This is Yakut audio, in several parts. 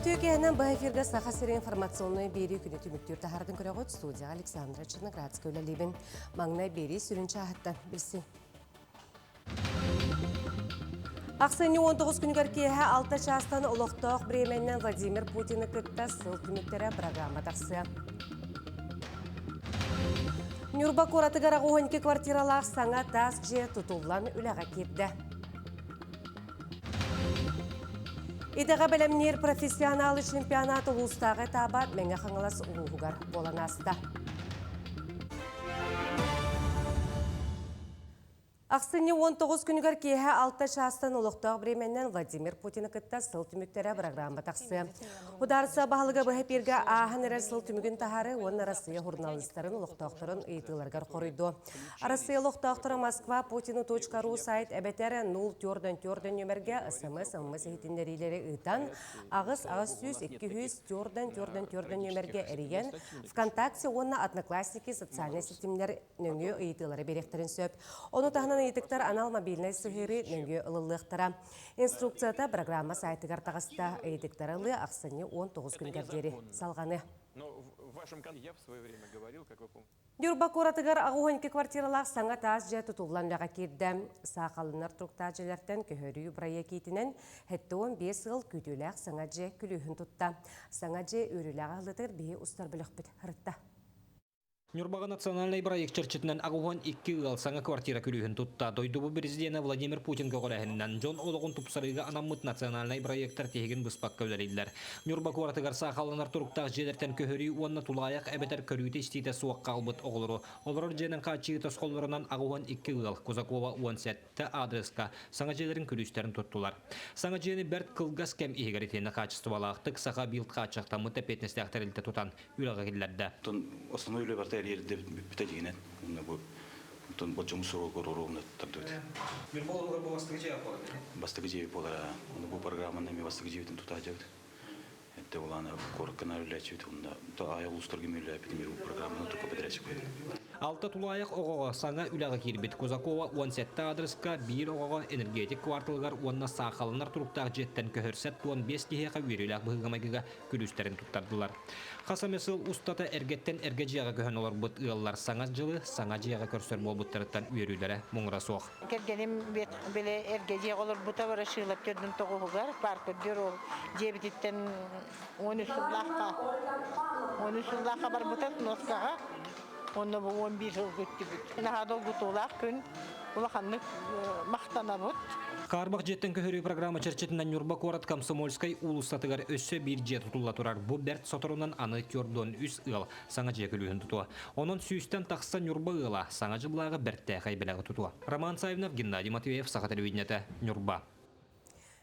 Үтүө киэһэнэн быһа эфиргэ Саха сирин информационнай биэрии күнү түмүктүүр таһаардын көрөҕүт студияҕа Александра Черноградская үлэлиибин. Маҥнай биэрии сүрүн чааһыттан билсиҥ. Ахсынньы 19 күнүгэр киэһэ 6 чаастан олохтоох бириэмэннэн Владимир Путины кытта сыл түмүктэрэ программа тахсыа. Ньурба куоратыгар 82 квартиралаах саҥа таас дьиэ тутуллан үлэҕэ киирдэ. Идэҕэ бэлэмниир профессионалы чемпионат улуустааҕы этаба Мэҥэ Хаҥалас улууһугар буолан ааста. Ахсынньы 19 күнүгэр киэһэ 6 чаастан олохтоох бириэмэннэн Владимир Путины кытта сыл түмүктэрэ программа тахсыа. Ударса баһылыга быһа эпииргэ ааһан эрэр сыл түмүгүн таһаары уонна Россия журналистарын олохтоохторун ыйытыыларыгар хоруйдуо. Россия олохтоохторо Москва Путину.ру сайт эбэтэр 044 нүөмэргэ смс ММС иһитиннэриилэри ыытан, аҕыс аҕыс сүүс икки сүүс төрдөн төрдөн төрдөн нүөмэргэ эрийэн, ВКонтакте уонна Одноклассники социальнай ситимнэр нөҥүө ыйытыылары биэриэхтэрин сөп. Ону таһынан ыйытыктар анал мобильнай сыһыарыы нөҥүө ылыллыахтара. Инструкцията программа сайтыгар таҕыста. Ыйытыктары ылыы ахсынньы 19 күнүгэр диэри салҕаныа. Ньурба куоратыгар 82 квартиралаах саҥа таас дьиэ тутуллан үлэҕэ киирдэ. Саахалланар туруктаах дьиэлэртэн көһөрүү бырайыак иитинэн 75 ыал күүтүүлээх саҥа дьиэ күлүүһүн тутта. Саҥа дьиэ үөрүүлээх аһыллыытыгар биһи устар бөлөхпүт ырытта. Ньурбаҕа национальнай бырайыак чэрчитинэн 82 ыал саҥа квартира күлүүһүн тутта. Дойдубут президенэ Владимир Путин көҕүлээһининэн дьон олоҕун тупсарыыга анаммыт национальнай бырайыактар тиһигин быспакка үлэлииллэр. Ньурба куоратыгар саахалланар туруктаах дьиэлэртэн көһөрүү уонна тулаайах эбэтэр көрүүтэ-истиитэ суох хаалбыт оҕолору олорор дьиэнэн хааччыйыы тосхоллорунан 82 ыал Кузакова 17 аадырыска саҥа дьиэлэрин күлүүстэрин туттулар. Саҥа дьиэни бэрт кылгас кэм иһигэр итиэннэ хаачыстыбалаахтык Саха Билд хааччахтаммыт эппиэтинэстээх тэрилтэ тутан үлэҕэ киллэрдэ. Оттон основной үлэ барыта эрийэрдэ бүппүтэ дьиҥинэн. Уонна бу оттон болдьоҥ суругар оруобуна туттардыбыт. Ньурба улууһугар бу бастакы дьиэ буолар Бастакы дьиэ буолара. Уонна бу программаны эмиэ бастакы дьиэбитин тутааччыбыт. Эрдэ улаана куоракка наар үлэлээччибит уонна аайы улуустарга эмиэ үлэлээбит эмиэ бу программаны тукка бэдэрээччи буолабыт. Алта тулаайах оҕоҕо саҥа үлэҕэ киирбит Кузакова 17 аадырыска биир оҕоҕо энергетик кварталыгар уонна саахалланар туруктаах дьиэттэн көһөрсөт 15 киһиэхэ үөрүүлээх быһыыга-майгыга күлүүстэрин туттардылар. Хас эмэ сыл устата эргэттэн эргэ дьиэҕэ көһөн олорбут ыаллар саҥа дьылы саҥа дьиэҕэ көрсөр буолбуттарыттан үөрүүлэрэ муҥура суох. Кэргэним били эргэ дьиэҕэ олорбута Ворошилов төрдүн тоҕуһугар паркырдыр ол дьиэбититтэн 13 сыллаахха 13 сыллаахха барбыта носкаҕа онно бу 11 сыл көттүбүт. Наһаа долгутуулаах күн улаханнык махтанабыт. Хаарбах дьиэттэн көһөрүү программа чэрчитинэн Ньурба куорат Комсомольскай уулуссатыгар өссө биир дьиэ тутулла турар. Бу бэрт соторунан аны түөрт үс ыал саҥа дьиэ күлүүһүн тутуо. Онон сүүстэн тахса Ньурба ыала саҥа дьыллааҕы бэртээхэй бэлэҕи тутуо. Роман Савинов, Геннадий Матвеев, Саха телевидениетэ, Ньурба.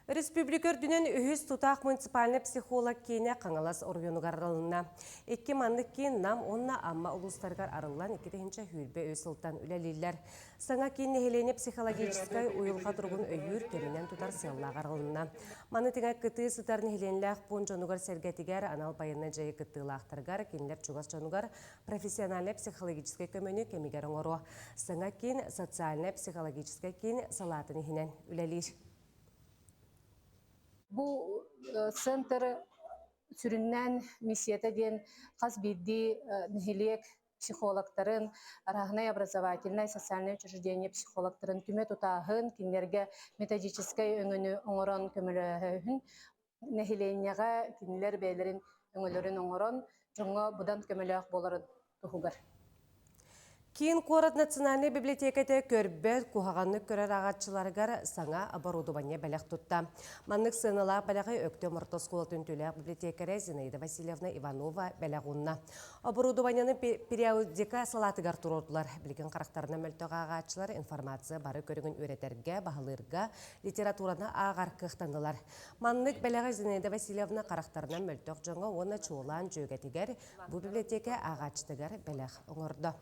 Республика үрдүнэн үһүс тутаах муниципальнай психолог киинэ Хаҥалас оройуонугар арылынна. Икки маннык киин Нам уонна Амма улуустарыгар арыллан 2023 сылтан үлэлииллэр. Саҥа киин нэһилиэнньэ психологическай уйулҕа туругун өйүүр, тэринэн тутар сыаллаах арылынна. Маны тэҥэ кытыы сытар нэһилиэнньэлээх пуун дьонугар-сэргэтигэр, анал байыаннай дьайыы кыттыылаахтарыгар, кинилэр чугас дьонугар профессиональнай психологическай көмөнү кэмигэр оҥоруо. Саҥа киин социальнай-психологическай киин салаатын иһинэн үлэлиир. Бу центр сүрүннээн миссията диэн хас биирдии нэһилиэк психологтарын, арааһынай образовательнай, социальнай учреждение психологтарын түмэ тутааһын, кинилэргэ методическай өҥөнү оҥорон көмөлөһөһүн, нэһилиэнньэҕэ кинилэр бэйэлэрин өҥөлөрүн оҥорон дьоҥҥо быдан көмөлөөх буоларын туһугар. Киин куорат национальнай библиотеката көрбөт, куһаҕаннык көрөр ааҕааччыларыгар саҥа оборудование бэлэх тутта. Маннык сыаналаах бэлэҕи Өктөм орто оскуолатын үтүөлээх библиотекарэ Зинаида Васильевна Иванова бэлэх уунна. Оборудованиены периодика салаатыгар туруордулар. Билигин харахтарынан мөлтөх ааҕааччылар информация бары көрүҥүн үөрэтэргэ, баһылыырга, литератураны ааҕар кыахтаннылар. Маннык бэлэҕи Зинаида Васильевна харахтарынан мөлтөх дьоҥҥо уонна чуолаан дьүөгэтигэр бу библиотека ааҕааччытыгар бэлэх оҥордо.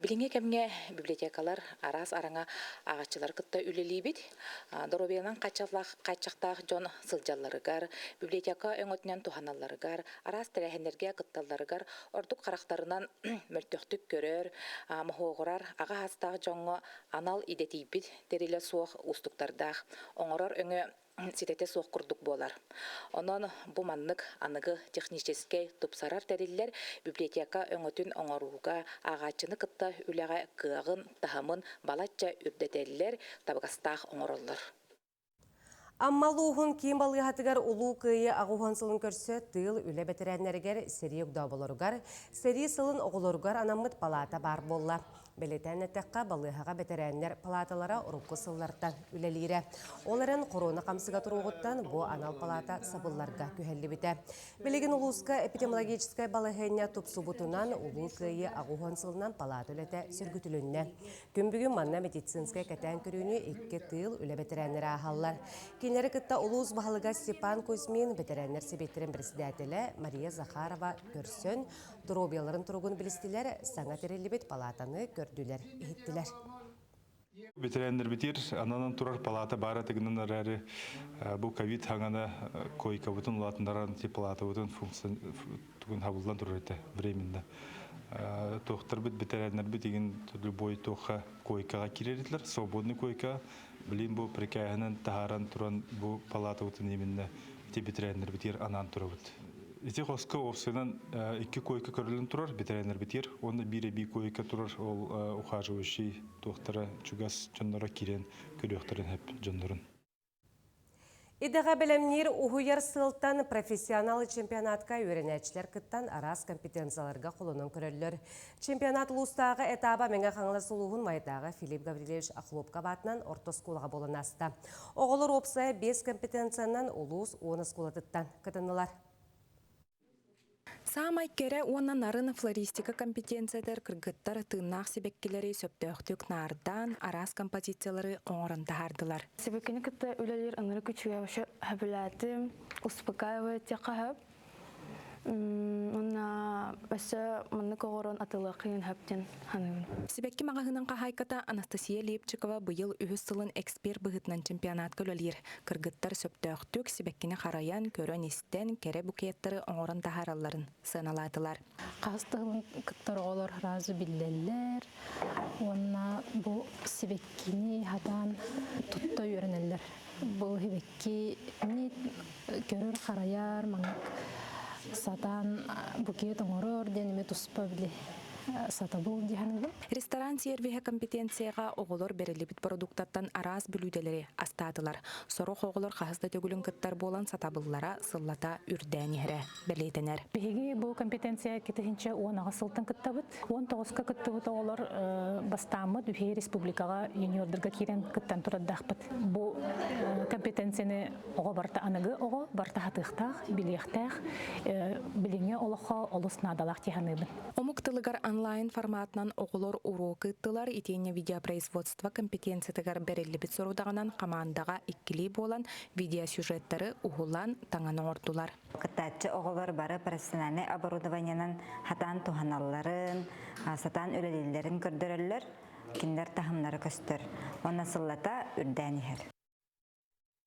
Билиҥҥи кэмҥэ библиотекалар араас араҥа ааҕааччылары кытта үлэлиибит. Доруобуйанан хааччахтаах дьон сылдьалларыгар, библиотека өҥөтүнэн туһаналларыгар, араас тэрээһиннэргэ кытталларыгар ордук харахтарынан мөлтөхтүк көрөр, моһуоҕурар аҕа саастаах дьоҥҥо анал идэтийбит тэрилэ суох уустуктардаах. Оҥорор өҥө. ситэтэ суох курдук буолар. Онон бу маннык аныгы техническэй тупсарар тэриллэр библиотека өҥөтүн оҥорууга ааҕааччыны кытта үлэҕэ кыаҕын, таһымын балачча үрдэтэллэр, табыгастаах оҥороллор. Амма улууһун киин балыыһатыгар Улуу Кыайыы аҕыс сылын көрсө тыыл үлэ бэтэрээннэригэр сэрии огдооболоругар, сэрии сылын оҕолоругар анаммыт палаата баар буолла. Бэлиэтээн эттэххэ, балыыһаҕа бэтэрээннэр палааталара урукку сыллартан үлэлиирэ. Ол эрэн хоруона хамсыга туруоҕуттан бу анал палаата сабылларга күһэллибитэ. Билигин улууска эпидемиологическай балаһыанньа тупсубутунан Улуу Кыайыы 80 сылынан палаата үлэтэ сөргүтүлүннэ. Күн бүгүн манна медицинскэй кэтээн көрүүнү икки тыыл үлэ бэтэрээннэрэ ааһаллар. Кинилэри кытта улуус баһылыга Степан Кузьмин, бэтэрээннэр сэбиэттэрин председателэ Мария Захарова көрсөн, доруобуйаларын туругун билистилэр, саҥа тэриллибит палаатаны көрдүлэр-иһиттилэр. Бэтэрээннэрбитигэр ананан турар палаата баара тыгынан эрээри бу ковид хаҥана койкабытын улаатыннаран палаатабытын тугун хабыллан турар этэ временно. Туохтарбыт бэтэрээннэрбит игин любой туохха койкаҕа киирэр этилэр, свободный койка. Билин бу прикаһынан таһааран туран бу палаатабытын именно ити бэтэрээннэрбитигэр анаан турабыт. Ити хоско уопсайынан икки койка көрүллэн турар бэтэрээннэрбитигэр уонна биир эбии койка турар ол ухаживающий туохтара чугас дьонноро киирэн көрүөхтэрин сөп дьоннорун. Идэҕэ бэлэмниир уһуйар сыалтан профессионал чемпионатка үөрэнээччилэр кыттан араас компетенцияларга холонон көрөллөр. Чемпионат улуустааҕы этаба Мэҥэ Хаҥалас улууһун Майатааҕы Филипп Гаврильевич Охлопков аатынан орто оскуолаҕа буолан ааста. Оҕолор уопсайа биэс компетенциянан улуус уон оскуолатыттан кытыннылар. Саамай кэрэ уонна нарын флористика компетенциятыгар кыргыттар тыыннаах сибэккилэри сөптөөхтүк наардаан, араас композициялары оҥорон таһаардылар. Сибэккини кытта үлэлиир ынырык үчүгэй вообще сөбүлээтим, успокаивает диэххэ сөп. Уонна өссө маннык оҕорон атылыаххын сөп диэн саныыбын. Сибэкки маҕаһыынын хаһаайката Анастасия Лепчикова быйыл үһүс сылын эксперт быһыытынан чемпионатка үлэлиир. Кыргыттар сөптөөхтүк сибэккини харайан, көрөн-истэн, кэрэ букеттары оҥорон таһааралларын сыаналаатылар. Хас тылын кыттар оҕолор сразу биллэллэр уонна бу сибэккини хатаан тутта үөрэнэллэр. Бу сибэккини көрөр харайар, маннык сатаан букет оҥорор диэн эмиэ туспа били сатабыл дии саныыбын. Ресторан сервиһэ компетенцияҕа оҕолор бэриллибит продуктаттан араас бүлүүделэри астаатылар. Сорох оҕолор хаһыс да төгүлүн кыттар буолан сатабыллара сыллата үрдээн иһэрэ бэлиэтэнэр. Биһиги бу компетенция 2018 сылтан кыттабыт. 19-ка кыттыбыт оҕолор бастааммыт үһү республикаҕа юниордарга киирэн кыттан турардаахпыт. Бу компетенцияны оҕо барыта аныгы оҕо барыта хатыахтаах, билиэхтээх, билиҥҥи олоххо олус наадалаах дии саныыбын. Омук тылыгар онлайн форматынан оҕолор уруок ыыттылар итиэннэ видеопроизводство компетенциятыгар бэриллибит сорудаҕынан хамаандаҕа иккилии буолан видеосюжеттары уһулан таҥан оҥордулар. Кыттааччы оҕолор бары профессиональнай оборудованиенан хатаан туһаналларын, сатаан үлэлииллэрин көрдөрөллөр, кинилэр таһымнара көстөр. Уонна сыллата үрдээн иһэр.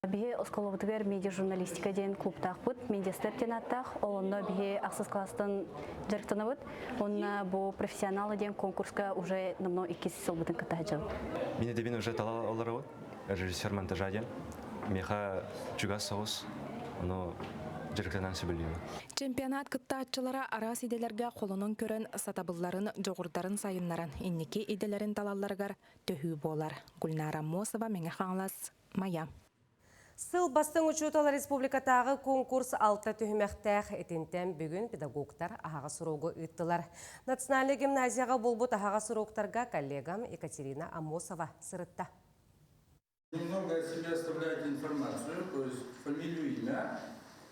Биһи оскуолабытыгар медиа-журналистика диэн клубтаахпыт, медиастеп диэн ааттаах. Ол онно биһи ахсыс класстан дьарыктанабыт. Онно бу профессионалы диэн конкурска уже давно иккис сылбытын кытта сылдьабыт. Мин этэбин уже тала олоробут, режиссер монтажа диэн. Миэхэ чугас соҕус, ону дьарыктанан сөбүлүүбүн. Чемпионат кыттааччылара араас идэлэргэ холонон көрөн сатабылларын, дьоҕурдарын сайыннаран инники идэлэрин талалларыгар төһүү буолар. Гульнара Мосова, Мэҥэ Хаҥалас, Майа. Сыл бастыҥ учуутал республикатааҕы конкурс алта түһүмэхтээх итинтэн бүгүн педагогтар аһаҕас уруогу ыыттылар. Национальнай гимназияҕа буолбут аһаҕас уруоктарга коллегам Екатерина Аммосова сырытта. Немного о себе оставляете информацию, то есть фамилию, имя,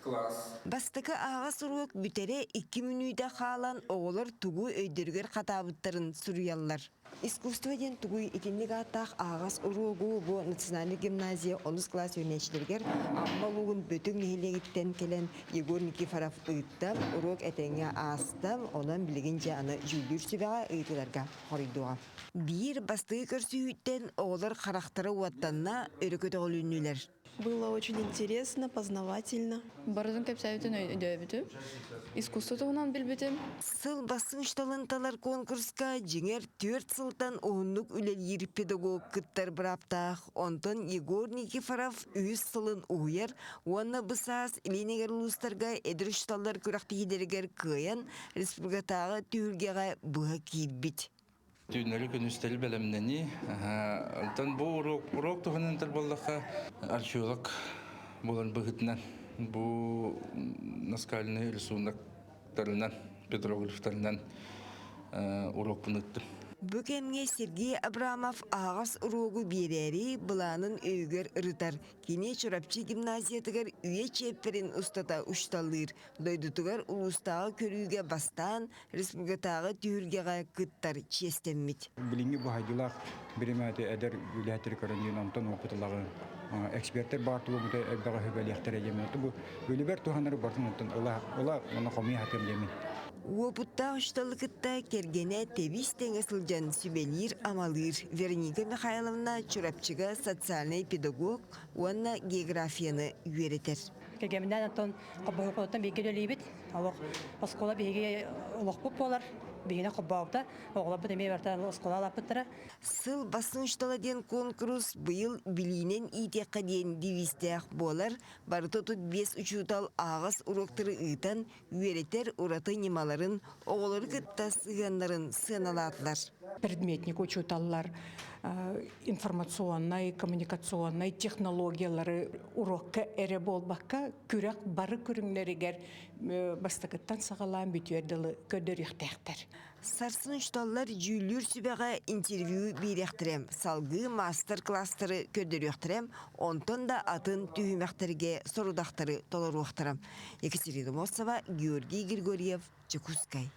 класс. Бастакы аһаҕас уруок бүтэрэ икки мүнүүтэ хаалан оҕолор тугу өйдөрүгэр хатаабыттарын суруйаллар. Искусство диэн тугуй итинник ааттаах аһаҕас уруогу бу национальнай гимназия онус кылаас үөрэнээччилэригэр Амма улууһун Бөтүҥ нэһилиэгиттэн кэлэн Егор Никифоров ыытта. Уруок этэҥҥэ ааста, онон билигин дьэ аны дьүүллүүр сүбэҕэ ыйытыыларга хоруйдуоҕа. Биир бастакы көрсүһүүттэн оҕолор харахтара уоттанна, өрө көтөҕүлүннүлэр. Было очень интересно, познавательно. Барытын кэпсээбитин өйдөөбүтүм. Искусство туһунан билбитим. Сыл бастыҥ талар конкурска дьиҥэр түөрт сылтан уһуннук үлэлиир педагог кыттар бырааптаах. Онтон Егор Никифоров үһүс сылын уһуйар уонна бу саас Илин улуустарга эдэр учууталлар күрэхтэһиилэригэр кыайан республикатааҕы түһүлгэҕэ быһа киирбит. Түүннэри күнүстэри бэлэмнэнии. Онтон бу уруок, уруок туһунан этэр буоллахха, археолог буолан быһыытынан бу наскальный рисуноктарынан, петроглифтарынан уруокпун ыыттым. Бу кэмҥэ Сергей Абрамов аһаҕас уруогу биэрээри былаанын өйүгэр ырытар. Кини Чурапчы гимназиятыгар үйэ чиэппэрин устата учууталлыыр. Дойдутугар улуустааҕы көрүүгэ бастаан республикатааҕы түһүлгэҕэ кыттар чиэстэммит. Билиҥҥи баһайдылаах биримээти эдэр үлэһиттери көрөн диэн онтон опытылаҕы эксперттэр баар тугу элбэҕи хүбэлиэхтэрэ диэмин бу үлүбэр туһанары бартын онтон ыла ыла уонна хомуйа хатыам диэмин. Уопуттаах учууталы кытта кэргэнэ тэбис тэҥэ сылдьан сүбэлиир-амалыыр Вероника Михайловна Чурапчыга социальнай педагог уонна географияны үөрэтэр. Кэргэмминээн оттон Холбоһуктан бииргэ үлэлиибит. Олох оскуола биһиги олохпут буолар. Биһигини холбообута. Оҕолорбут эмиэ барыта оскуола алаппыттара. Сыл бастыҥ учуутала диэн куонкурус быйыл билиинэн иитиэххэ диэн девизтээх буолар. Барыта 35 учуутал аһаҕас уруоктары ыытан, үөрэтэр ураты ньымаларын, оҕолору кытта сыһыаннарын сыаналаатылар. Предметник учууталлар информационнай, коммуникационнай технологиялары урокка эрэ буолбакка, күрэх бары көрүҥнэригэр бастакыттан саҕалаан бүтүөр дылы көрдөрүөхтээхтэр. Сарсын учууталлар дьүүллүүр сүбэҕэ интервью биэриэхтэрэ, салгыы маастар-класстары көрдөрүөхтэрэ, онтон да атын түһүмэхтэргэ сорудахтары толоруохтара. Екатерина Мосова, Георгий Григорьев, Дьокуускай.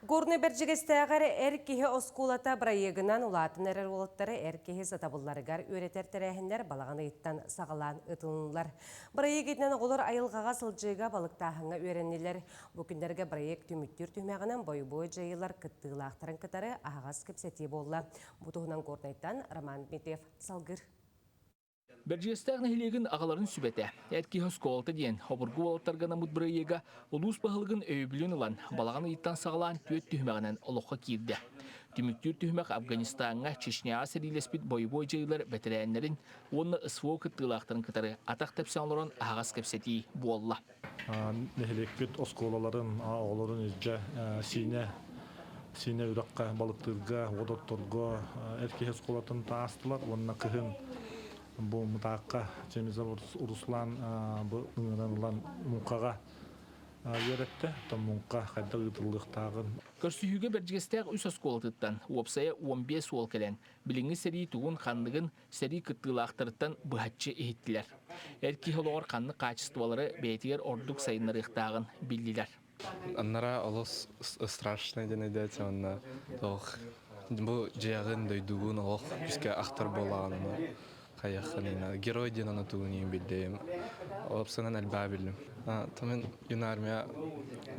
Горнай Бэрдьигэстээҕэр эр киһи оскуолата бырайыагынан улаатан эрэр уолаттары эр киһи сатабылларыгар үөрэтэр тэрээһиннэр балаҕан ыйыттан саҕалаан ыытылыннылар. Бырайыак итинэн оҕолор айылҕаҕа сылдьыыга, балыктааһыҥҥа үөрэннилэр. Бу күннэргэ бырайыак түмүктүүр түһүмэҕинэн бойобуой дьайыылар кыттыылаахтарын кытары аһаҕас кэпсэтии буолла. Бу туһунан Горнайтан Роман Дмитриев салгыыр. Бэрдьигэстээх нэһилиэгин аҕаларын сүбэтэ, эр киһи оскуолата диэн обургу уолаттарга анаммыт бырайыага улуус баһылыгын өйөбүлүн ылан, балаҕан ыйыттан саҕалаан түөрт түһүмэҕинэн олоххо киирдэ. Түмүктүүр түһүмэх Афганистаҥҥа, Чечняҕа сэриилэспит бойобуой дьайыылар бэтэрээннэрин уонна СВО кыттыылаахтарын кытары атах тэпсэн олорон аһаҕас кэпсэтии буолла. Нэһилиэкпит оскуолаларын оҕолорун илдьэ Сиинэ Сиинэ үрэххэ балыктыырга, водотторго эр киһи оскуолатын таастылар уонна кыһын бу Мытаахха Чемизов Руслан бу ыҥыран ылан муҥхаҕа үөрэттэ. Оттон муҥха хайдах ыытыллыахтааҕын. Көрсүһүүгэ Бэрдьигэстээх үс оскуолатыттан уопсайа 15 уол кэлэн, билиҥҥи сэрии тугун-ханныгын сэрии кыттыылаахтарыттан быһаччы иһиттилэр. Эр киһи олоҕор ханнык хаачыстыбалары бэйэтигэр ордук сайыннарыахтааҕын биллилэр. Аннара олус страшно диэн өйдөөтүм уонна туох бу дьиэҕин, дойдугун олох күүскэ ахтар буолаҕын ону хайыаххын герой диэн ону тугун иһин билдим. Уопсайынан элбэҕи биллим. Мин юнармия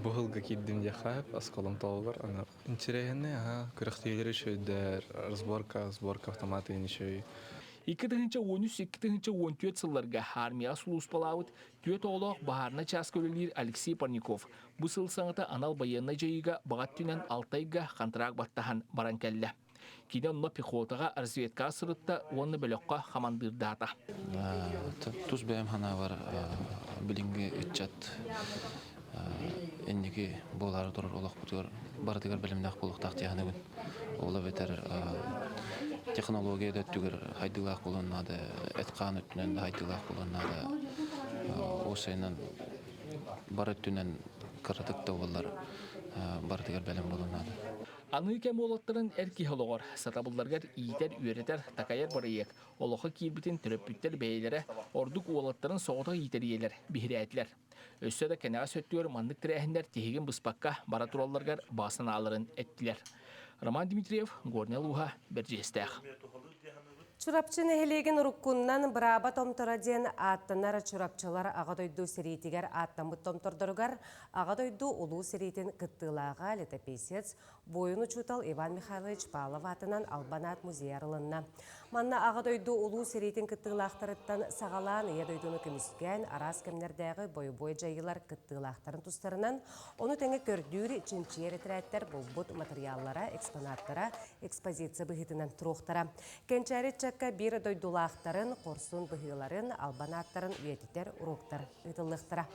бу сылга киирдим диэххэ оскуолам тоҕугар аны Интересный, ага. Күрэхтэһиилэр үчүгэйдэр, разборка, сборка автомата үчүгэй. 2013-2014 сылларга армияҕа сулууспалаабыт түөрт оҕолоох баһаарынай чааска үлэлиир Алексей Парников бу сыл саҥата анал байыаннай дьайыыга баҕа өттүнэн Алтайга хантараак баттаһан баран кэллэ. Кини онно пехотаҕа разведкаҕа сырытта уонна бөлөххө хамандыырдаата. Тус бэйэм санаабар билиҥҥи ыччат инники буолаары турар олохпутугар барытыгар бэлэмнээх буолуохтаах дии саныыбын. Ол эбэтэр технология да өттүгэр хайдыылаах буолуон наада, эт-хаан өттүнэн да хайдыылаах буолуон наада. Уопсайынан бары өттүнэн кыратык да буоллар барытыгар бэлэм буолуон наада. Аныгы кэм уолаттарын эр киһи олоҕор, сатабылларыгар иитэр-үөрэтэр, такайар бырайыак олоххо киирбитин төрөппүттэр бэйэлэрэ, ордук уолаттарын соҕотох иитэр ийэлэр биһирээтилэр. Өссө да кэнэҕэс өттүгэр маннык тэрээһиннэр тиһигин быспакка бара туралларыгар баҕа санааларын эттилэр. Роман Дмитриев, Горнай улууһа, Бэрдьигэстээх. Чурапчы нэһилиэгин уруккуннан Бырааба томторо диэн ааттанар Чурапчылар Аҕа дойду сэриитигэр ааттаммыт томтордоругар Аҕа дойду Улуу сэриитин кыттыылааҕа летописец, буойун-учуутал Иван Михайлович Павлов аатынан Албан аат музейа арылынна. Манна Аҕа дойду Улуу сэриитин кыттыылаахтарыттан саҕалаан Ийэ дойдуну көмүскээн араас кэмнэрдээҕи бойобуой дьайыылар кыттыылаахтарын тустарынан, ону тэҥэ көрдүүр, чинчийэр этэрээттэр булбут матырыйааллара, экспонаттара экспозиция быһыытынан туруохтара. Кэнчээри ыччакка биир дойдулаахтарын, хорсун быһыыларын, албан ааттарын үйэтитэр уруоктар ыытыллыахтара.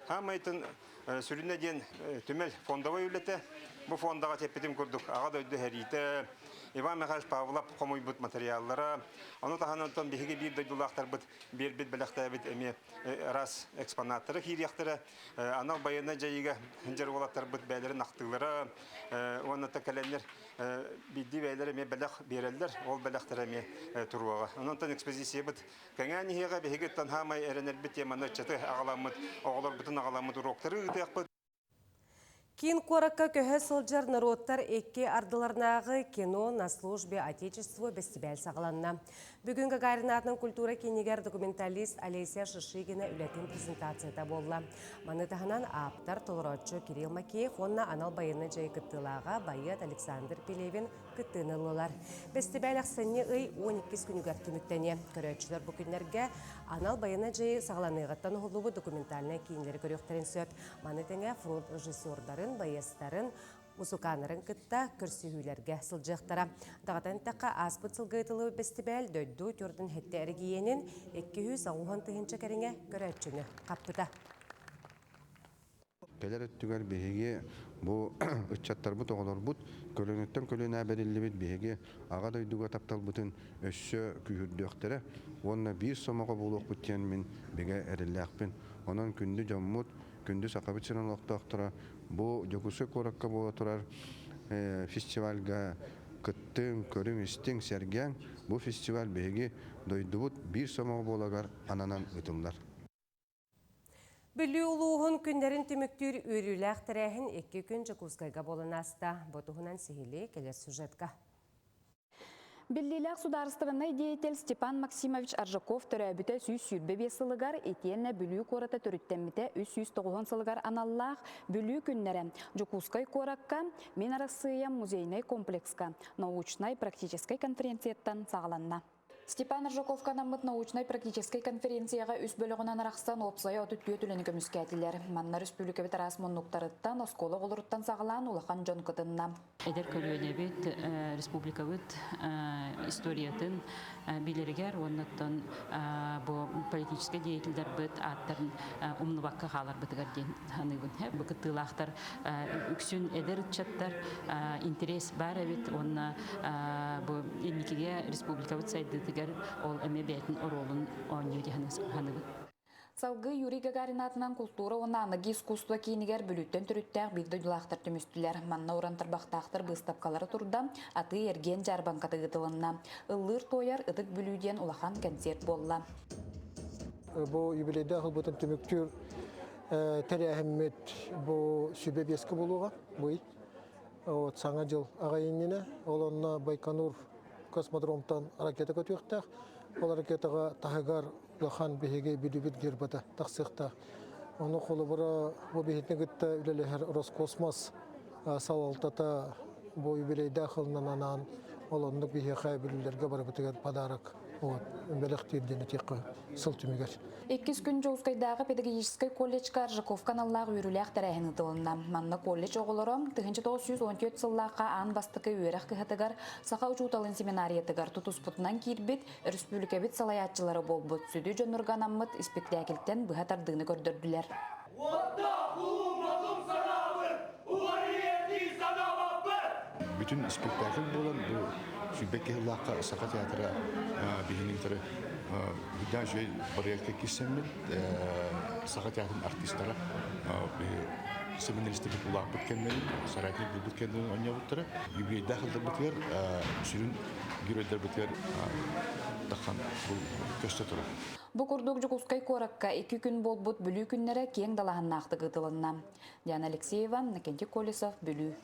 Хаамайтын сүрүнэ диэн түмэл фондовой үлэтэ. Бу фондаҕа тэппитим курдук Аҕа дойду сэриитэ, Иван Михайлович Павлов хомуйбут материаллара, ону таһынан биһиги биир дойдулаахтарбыт биэрбит бэлэхтээбит эмиэ араас экспонаттара киириэхтэрэ. Анал байыаннай дьайыыга сылдьар уолаттарбыт бэйэлэрин ахтыылара уонна да кэлэннэр биирдии бэйэлэрэ эмиэ бэлэх биэрэллэр, ол бэлэхтэрэ эмиэ туруоҕа. Онон экспозициябыт кэҥээн иһиэҕэ, биһиги хаамай эрэнэрбит теманы ыччаты аҕаламмыт, оҕолорбутун аҕаламмыт уруоктары ыытыахпыт. Киин куоракка көһө сылдьар норуоттар икки ардыларынааҕы кино на службе Отечеству бэстибээл саҕаланна. Бүгүн Гагарин аатынан культура киинигэр документалист Олеся Шишигина үлэтин презентацията буолла. Маны таһынан ааптар толорооччу Кирилл Макеев уонна анал байыаннай дьайыы кыттыылааҕа байыат Александр Пелевин кыттыыны ыллылар. Бэстибээл ахсынньы ый 12 күнүгэр түмүктэниэ. Көрөөччүлэр бу күннэргэ анал байыаннай дьайыы саҕаланыаҕыттан уһуллубут документальнай киинэлэри көрүөхтэрин сөп. Маны тэҥэ фронт режиссердарын, байыастарын, мусукааннарын кытта көрсүһүүлэргэ сылдьыахтара. Даҕатан эттэххэ, ааспыт сылга ыытыллыбыт бэстибээл дойду төрдүн хэттэ эрэгийиэнин 260 тыһыынча кэриҥэ көрөөччүнү хаппыта. Кэлэр өттүгэр биһиги бу ыччаттарбыт, оҕолорбут көлүөнэттэн көлүөнэ бэриллибит биһиги Аҕа дойдуга тапталбытын өссө күүһүрдүөхтэрэ уонна биир сомоҕо буолуохпут диэн мин бигэ эрэллээхпин. Онон күндү дьоммут, күндү Сахабыт сирин олохтоохторо бу Дьокуускай куоракка буола турар фестивальга кыттыҥ, көрүҥ-истиҥ, сэргээҥ. Бу фестиваль биһиги дойдубут биир сомоҕо буолагар ананан ыытыллар. Бүлүү улууһун күннэрин түмүктүүр үөрүүлээх тэрээһин икки күн Дьокуускайга буолан ааста. Бу туһунан сиһилии кэлэр сюжетка. Биллиилээх судаарыстыбаннай деятель Степан Максимович Аржаков төрөөбүтэ 125 сылыгар итиэннэ Бүлүү куората төрүттэммитэ 390 сылыгар аналлаах Бүлүү күннэрэ Дьокуускай куоракка Мин Арассыыйам музейнай комплекска научнай-практическай конференцияттан саҕаланна. Степан Аржаковка анаммыт научнай-практическай конференцияҕа үс бөлөҕүнэн арахсан уопсайа 34 үлэни көмүскээтилэр. Манна республикабыт араас муннуктарыттан, оскуола оҕолоруттан саҕалаан улахан дьон кытынна. Эдэр көлүөнэбит республикабыт историятын билэригэр уоннаттан бу политическай деятельдэрбит ааттарын умнубакка хааларбытыгар диэн саныыбын. Бу кыттыылаахтар үксүн эдэр ыччаттар интерес баар эбит уонна бу инникигэ республикабыт сайдыытыгар ол эмиэ бэйэтин оруолун оонньуу диэн саныыбын. Салгыы Юрий Гагарин аатынан култуура уонна аныгы искусство киинигэр Бүлүүттэн төрүттээх биир дойдулаахтар түмүстүлэр. Манна уран тарбахтаахтар быыстапкалара турда, атыы-эргиэн дьаарбаҥката ыытылынна. Ыллыыр-туойар Ытык Бүлүү диэн улахан кэнсиэрт буолла. Бу юбилейдаах ылбытын түмүктүүр тэрээһиммит бу сүбэ биэскэ буолуоҕа быйыл. Вот Саҥа дьыл аҕай иннинэ. Ол онно Байконур космодромтан ракета көтүөхтээх. Ол ракетаҕа таһыгар улахан биһиги бүдүбүт гербата тахсыахтаах. Ону холобура бу биһитини кытта үлэлэһэр Роскосмос салалтата бу юбилейдаах ылынан анаан ол оннук биһиэхэ бүлүүлэргэ барыбытыгар подарок вот бэлэхтиир диэн этиэххэ сыл түмүгэр. Иккис күн Дьокуускайдааҕы педагогическай колледжка Аржаковка аналлаах үөрүүлээх тэрээһин ыытылынна. Манна колледж оҕолоро 1914 сыллаахха аан бастакы үөрэх кыһатыгар саха учууталын семинариятыгар тутуспутунан киирбит өрөспүүбүлүкэбит салайааччылара буолбут сүдү дьоннорго анаммыт испиктээкилтэн быһа тардыыны көрдөрдүлэр. Бүтүн спектакль буолан бу сүүрбэкки сыллаахха Саха театра биһини кытары үрдээх үчүгэй проектка киирсэммит Саха театрын артистара семинаристарбыт улааппыт кэмнэрин, соратник булбут кэмнэрин оонньообуттара. Юбилейдаах сылларбытыгар сүрүн геройдарбытыгар тахан бу көстө турар. Бу курдук Дьокуускай куоракка икки күн буолбут Бүлүү күннэрэ киэҥ далааһыннаахтык ыытылынна. Диана Алексеева, Накентий Колесов, Бүлүү.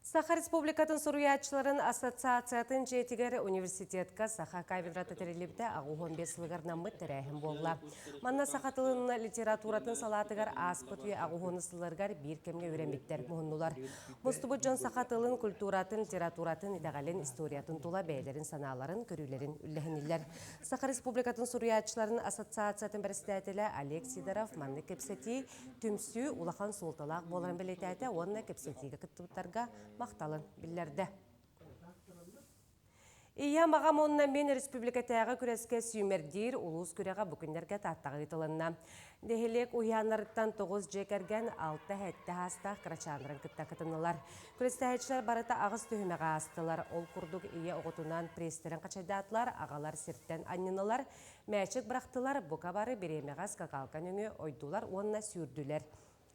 Саха Республикатын суруйааччыларын ассоциациятын дьиэтигэр университетка саха кафедрата тэриллибитэ 85 сылыгар наммыт тэрээһин буолла. Манна саха тылын литературатын салаатыгар ааспыт үйэ аҕыһуону сылларыгар биир кэмҥэ үөрэммиттэр муһуннулар. Мустубут дьон саха тылын, культуратын, литературатын, итэҕэлин, историятын тула бэйэлэрин санааларын, көрүүлэрин үллэһиннилэр. Саха Республикатын суруйааччыларын ассоциациятын бэрэссэдээтэлэ Олег Сидоров маннык кэпсэтии Түмсүү улахан суолталаах буоларын бэлиэтээтэ уонна кэпсэтиигэ кыттыбыттарга махталын биллэрдэ. Ийэм, аҕам уонна мин республикатааҕы күрэскэ сүүмэрдиир улуус күрэҕэ бу күннэргэ Тааттаҕа ыытылынна. Нэһилиэк уһуйааннарыттан 9 дьиэ кэргэн 6-7 саастаах кырачааннарын кытта кытыннылар. Күрэстэһээччилэр барыта аҕыс түһүмэҕи аастылар. Ол курдук ийэ оҕотунаан пресстэрин хачайдаатылар, аҕалар сиртэн анньыннылар, Мээчик бырахтылар, бука бары бириэмэҕэ скакалка нөҥүө ойдулар уонна сүүрдүлэр.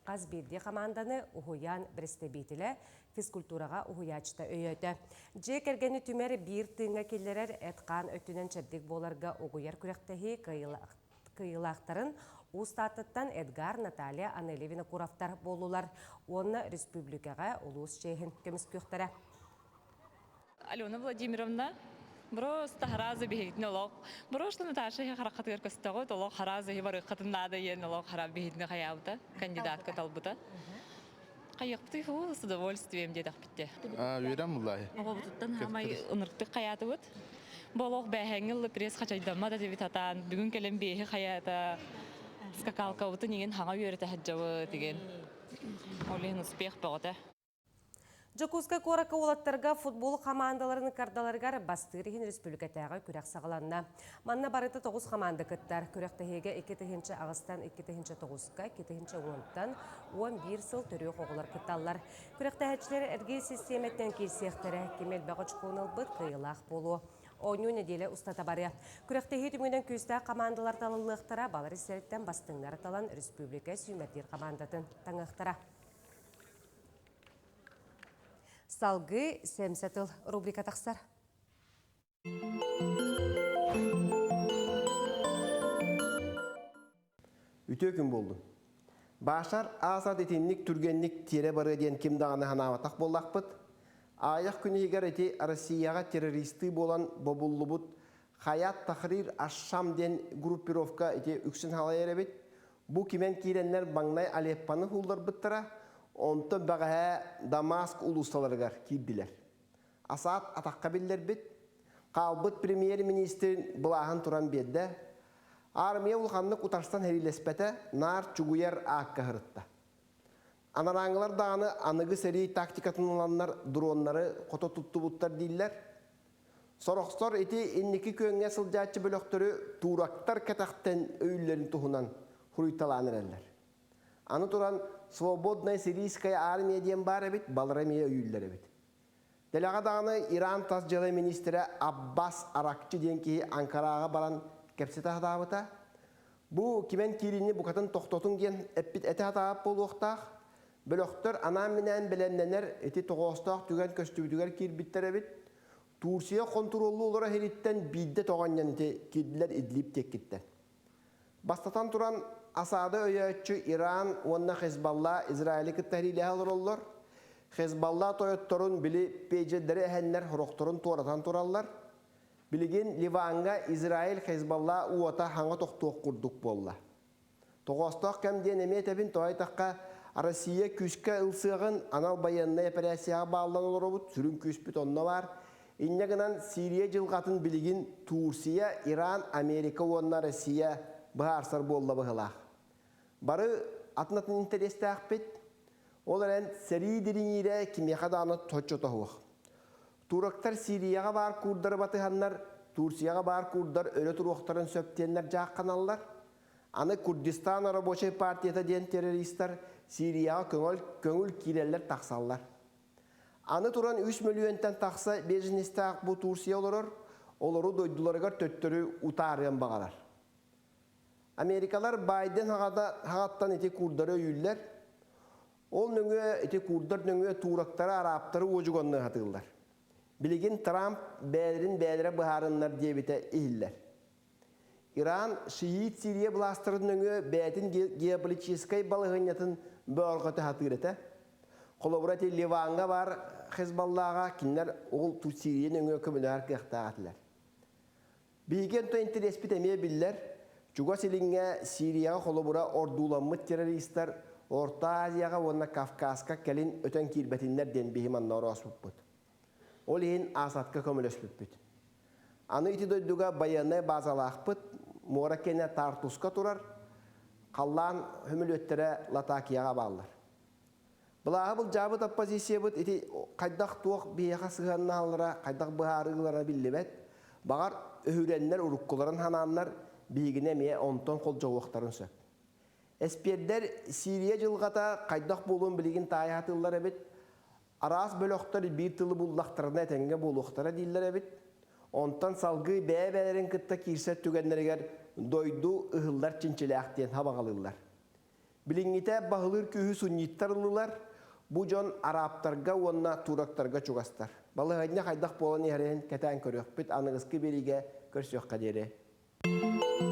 Хас биирдии хамаанданы уһуйаан бэрэстэбиитэлэ, физкультураҕа уһуйааччыта өйөөтө. Дьиэ кэргэни түмэр биир тыыҥҥа киллэрэр эт-хаан өттүнэн чэбдик буоларга угуйар күрэхтэһии кыайыылаахтарын Уус Тааттаттан Эдгар, Наталья, Анелия Винокуровтар буоллулар уонна республикаҕа улуус чиэһин көмүскүөхтэрэ. Алена Владимировна просто харазы биһигитин олох брошла Наташа харахатыгар көстөҕүт олох харазы барыаххытын наада иэн олох хара биһигитини хайаабыта кандидатка талбыта хайыахпытый фу с удовольствием диэтэхпитте үөрэн буллаhi оҕобутуттан хамай ыныртык хайаатыбыт бу олох бээһэҥҥи ылла пресс хачайдаммат этибит атаан бүгүн кэлэн биэһи хайаата скакалкабытын игин хаҥа үөрэтэ сылдьабыт игин ол иһин успех бөҕөтө Дьокуускай куоракка уолаттарга футбол хамаандаларын кардаларыгар бастыыр иһин республикатааҕы күрэх саҕаланна. Манна барыта 9 хамаанда кыттар. Күрэхтэһиигэ 2008-тан 2009-ка, 2010-тан 11 сыл төрүөх оҕолор кытталлар. Күрэхтэһээччилэр эргиир систиэмэттэн киирсиэхтэрэ. Ким элбэх очкону ылбыт кыайыылаах буолуо. Оонньуу нэдиэлэ устата барыа. Күрэхтэһии түмүгүнэн күүстээх хамаандалар талыллыахтара, балар истэриттэн бастыҥнары талан республика сүүмэрдиир хамаандатын таҥыахтара. Салгыы Сэмсэ тыл рубрика тахсар. Үтүө күн буоллун. Баашар аасат итинник түргэнник тиэрэ барыа диэн ким даҕаны санаабатах буоллахпыт. Аайах күн иһигэр ити Россияҕа террористыы буолан бобуллубут Хаят Тахрир Аш-Шам диэн группировка ити үксүн халайар эбит. Бу кимэн киирэннэр маҥнай Алеппоны уулларбыттара, онтон бэҕэһээ Дамаск улуусталарыгар киирдилэр. Асад атахха биллэрбит, хаалбыт премьер-министрин былааһын туран биэрдэ. Армия улаханнык утарсан сэриилэспэтэ, наар чугуйар аакка сырытта. Анарааҥҥылар даҕаны аныгы сэрии тактикатын ыланнар дроннары хото туттубуттар дииллэр. Сорохтор ити инники күөҥҥэ сылдьааччы бөлөхтөрү туурактар кэтэхтэн өйүүллэрин туһунан суруйталаан эрэллэр. Аны туран «Свободная сирийская армия» диэн баар эбит, балара эмиэ өйүүллэр эбит. Дэлэҕэ даҕаны Иран тас дьыала миниистирэ Аббас Аракчы диэн киһи Анкараҕа баран кэпсэтэ сатаабыта. Бу кимэн киириини букатын тохтотуҥ диэн эппит этэ сатаабыт буолуохтаах. Бөлөхтөр анаан-минээн бэлэмнэнэр ити тоҕоостоох түгэн көстүбүтүгэр киирбиттэр эбит. Турция хонтуруоллуу олоро иһириттэн биирдэ тоҕо анньан ити киирдилэр Идлиб диэккиттэн. Бастатан туран, Асады өйөөччү Иран уонна Хезбалла Израили кытта сэриилэһэ олороллор. Хезбалла тойотторун били пейджердэри эһэннэр сорохторун туоратан тураллар. Билигин Ливаҥҥа Израиль Хезбалла уота хаҥа тохтуох курдук буолла. Тоҕоостоох кэм диэн эмиэ этэбин, тоҕо диэтэххэ, Россия күүскэ ылсыаҕын анал байыаннай эпэрээссийэҕэ бааллан олоробут, сүрүн күүспүт онно баар. Инньэ гынан Сирия дьылҕатын билигин Турция, Иран, Америка уонна Россия быһаарсар буолла быһыылаах. Бары атын-атын интэриэстээхпит. Ол эрэн сэрии дириҥиирэ кимиэхэ даҕаны соччото суох. Турактар Сирияҕа баар курдары батыһаннар, Турцияҕа баар курдар өрө туруохтарын сөп диэннэр дьаахханаллар. Аны Курдистан рабочай партията диэн террористар Сирияҕа көҥүл, көҥүл киирэллэр тахсаллар. Аны туран 3 мөлүйүөнтэн тахса беженецтээх бу Турция олорор, олору дойдуларыгар төттөрү утаарыан баҕарар. Америкалар Байден хаҕаттан ити курдары өйүүллэр. Ол нөҥүө ити курдар нөҥүө туурактары, араабтары уодьуганныы сатыыллар. Билигин Трамп бэйэлэрин бэйэлэрэ быһаарыннар диэбитэ иһиллэр. Иран шиит Сирия былаастарын нөҥүө бэйэтин геополитическай балаһыанньатын бөҕөрҕөтө сатыыр этэ. Холобура ити Ливаҥҥа баар Хезболлаҕа кинилэр ол Сирия нөҥүө көмөлөһөр кыахтаах этилэр. Биһиги онтон интэриэспит эмиэ биллэр. Чугас Илиҥҥэ Сирияҕа холобура ордууламмыт террористар Орто Азияҕа уонна Кавказка кэлин өтөн киирбэтиннэр диэн биһи манна орооспуппут. Ол иһин Асадка көмөлөспүппүт. Аны ити дойдуга байыаннай базалаахпыт, муора киэнэ Тартуска турар, халлаан сөмөлүөттэрэ Латакияҕа бааллар. Былааһы былдьаабыт оппозициябыт ити хайдах-туох биһиэхэ сыһыаннаһаллара, хайдах быһаарыылара биллибэт. Баҕар, өһүрэннэр уруккуларын ханааннар биһигини эмиэ онтон холдьоҕуохтарын сөп. Эспиэрдэр Сирия дьылҕата хайдах буолуон билигин таайа сатыыллар эбит. Араас бөлөхтөр биир тылы буллахтарына этэҥҥэ буолуохтара дииллэр эбит. Онтон салгыы бэйэ-бэйэлэрин кытта киирсэр түгэннэригэр дойду ыһыллар чинчилээх диэн хабаҕалыыллар. Билиҥҥитэ баһылыыр күүһү сунниттар ыллылар, бу дьон арабтарга уонна турактарга чугастар. Балаһыанньа хайдах буолан иһэрин кэтээн көрүөхпүт, аныгыскы биэриигэ көрсүөххэ диэри.